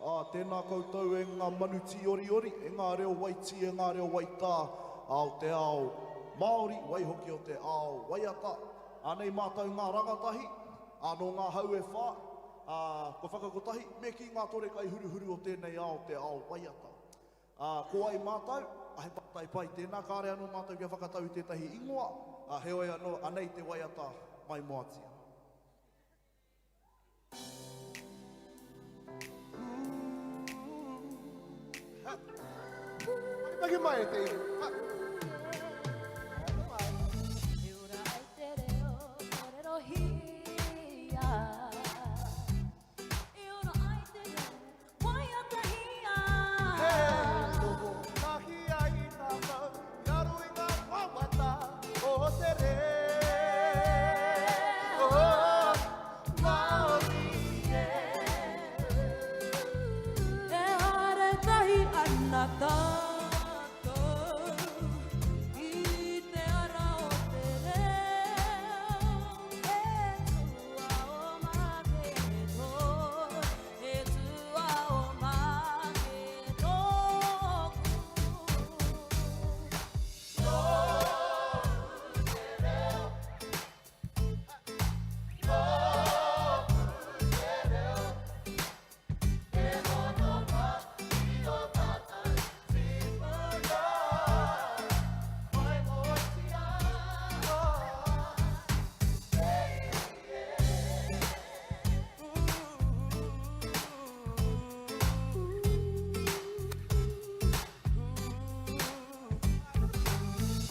Ā, tēnā koutou e ngā manu tīoriori, e ngā reo waitī, e ngā reo waitā, ā, o te ao Māori, waihoki o te ao waiata. Anei mātou ngā rangatahi, ā, nō ngā hau e whā, ā, kua whakakotahi, me kī ngā tore kaihuruhuru o tēnei ao, te ao waiata. Ā, ko wai mātou? Ā, he pātai pai tēnā, kāre anō mātou kia whakatau i tētahi ingoa, ā, heoi anō, anei te waiata maimoatia. Pakipaki mai e te iwi. E ora ai te reo kōrerohia. E ora ai te reo waiatahia. He noho tahi ai tātou i raro i ngā wawata o te reo Māori e. E haere tahi ana tātou i te ara o te reo. E tua o Maketo, e tua o Maketo ku.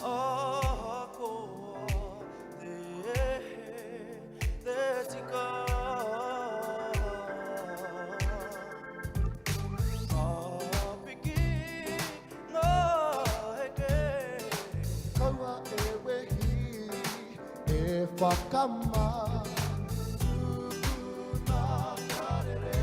Ahakoa te he, te tika. Ka piki ngā heke. Kaua e wehi, e whakamā. Tukuna ka rere.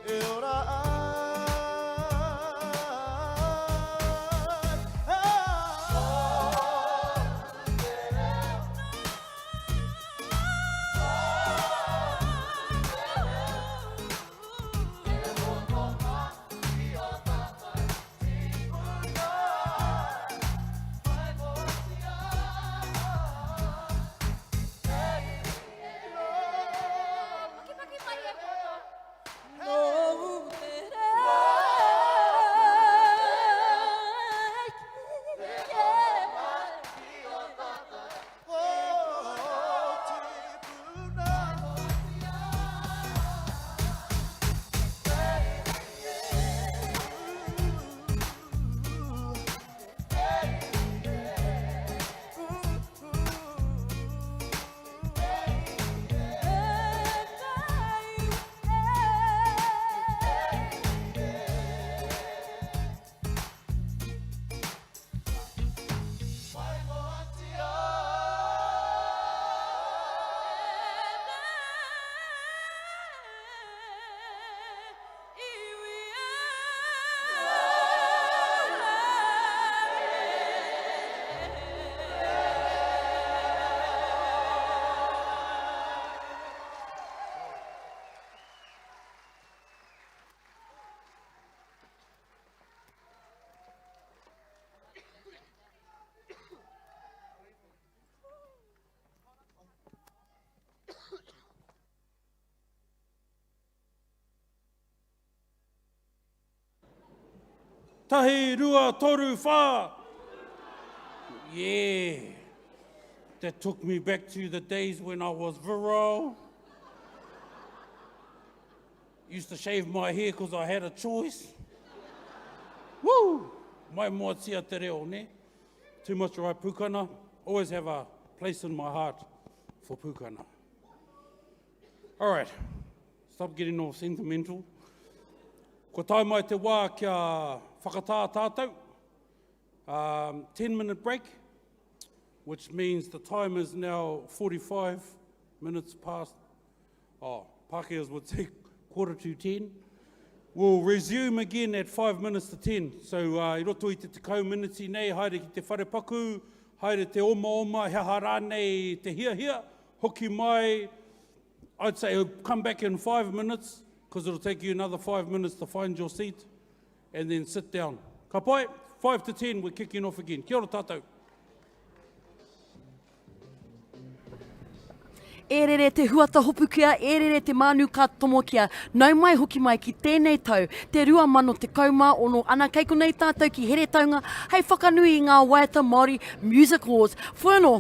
E ora ai. Pakipaki mai e Poto. Nōu te reo Tahi, rua, toru, whā! Yeah. That took me back to the days when I was virile. Used to shave my hair because I had a choice. Woo! Mai moatia te reo, ne? Too much right pukana. Always have a place in my heart for pukana. All right, stop getting all sentimental. Ko tae mai te wā kia whakatā tātou. Um, 10 minute break, which means the time is now 45 minutes past, oh, Pākehās would say quarter to 10. We'll resume again at 5 minutes to 10. So uh, i roto i te tekau miniti nei, haere ki te wharepaku, haere te omaoma, he aha rānei te hiahia, hoki mai, I'd say come back in 5 minutes, because it'll take you another 5 minutes to find your seat, and then sit down. Ka pai, 5 to 10, we're kicking off again. Kia ora tātou. E rere te huata hopukia, e rere te mānu ka tomokia. Nau mai hoki mai ki tēnei tau, te 2016, ana kei konei tātou ki Heretaunga hei whakanui i ngā waiata Māori Music Awards. Whoi anō,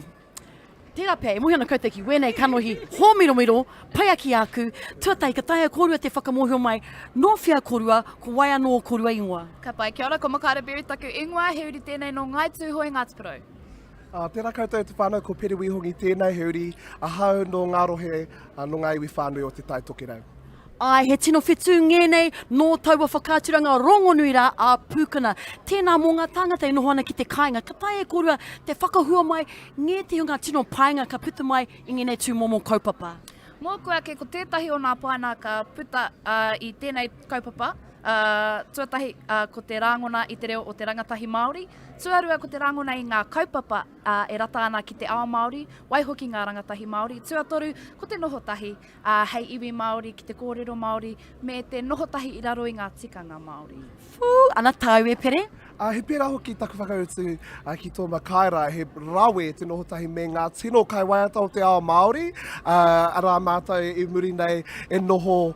tērā pea e mohi ana koutou ki wēnei kanohi hōmiromiro, pai aki āku, tuatahi ka taea kōrua te whakamōhio mai nō whea kōrua, ko wai anō ō kōrua ingoa. Ka pai, kia ora, ko Makaira Berry taku ingoa, he uri tēnei nō Ngāi Tūhoe, Ngāti Porou. Ā, tērā koutou e te whānau, ko Pere Wīhongi tēnei, he uri ahau nō ngā rohe, nō ngā iwi whānui o Te Tai Tokerau. Āe, he tino whetū ngēnei nō taua whakaaturanga rongonui rā a Pūkana. Tēnā mō ngā tāngata e noho ana ki te kāinga, ka taea e kōrua te whakahua mai ngētehi o ngā tino painga ka puta mai i ngēnei tūmomo kaupapa. Mōku ake, ko tētahi o ngā painga ka puta i tēnei kaupapa, tuatahi ko te rāngona i te reo o te rangatahi Māori, tuarua ko te rāngona i ngā kaupapa e rata ana ki te ao Māori, waihoki ngā rangatahi Māori, tuatoru ko te noho tahi hei iwi Māori ki te kōrero Māori me te noho tahi i raro i ngā tikanga Māori. Whū, ana tāu e Pere. Ā, he pērā hoki taku whakautu ki tō Makaira, he rawe te noho tahi me ngā tino kaiwaiata o te ao Māori, ā, arā mātou i muri nei e noho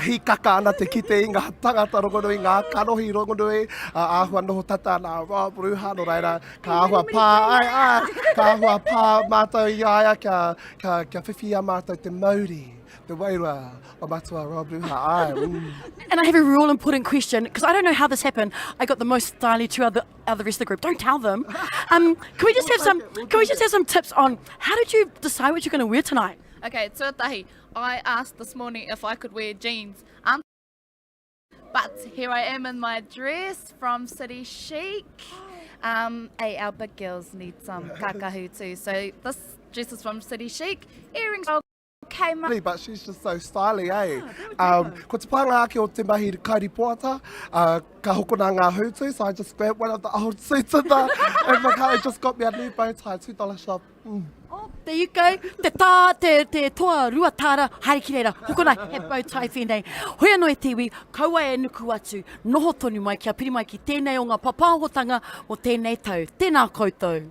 hīkaka ana te kite i ngā tangata rongonui, ngā kanohi rongonui, ā, āhua noho tata ana a Rob Ruha, nō reira, ka āhua pā, āe, āe, ka āhua pā mātou i a ia kia, kia, kia whiwhi i a mātou te mauri, te wairua O Matua Rob Ruha, āe. Mm. And I have a real important question, because I don't know how this happened. I got the most stylish to other, other rest of the group. Don't tell them. Um, can we just have some, can we just have some tips on how did you decide what you're going to wear tonight? Okay, tuatahi, I asked this morning if I could wear jeans. Um, but here I am in my dress from City Chic. Um, hey, our big girls need some kakahu too. So this dress is from City Chic. Earrings came up. But she's just so styly, eh? Um, ko te painga ake o te mahi kairipoata, uh, ka hokona ngā hūtu, so I just grabbed one of the old suits in the, in my car. It just got me a new bow tie, $2 shop. Mm. Oh, there you go. Te tā, te, te toa rua tāra, haere ki reira. Hokona, he bow tie whenei. Hoi anō e te iwi, kaua e nuku atu, noho tonu mai kia piri mai ki tēnei o ngā papāhotanga o tēnei tau. Tēnā koutou.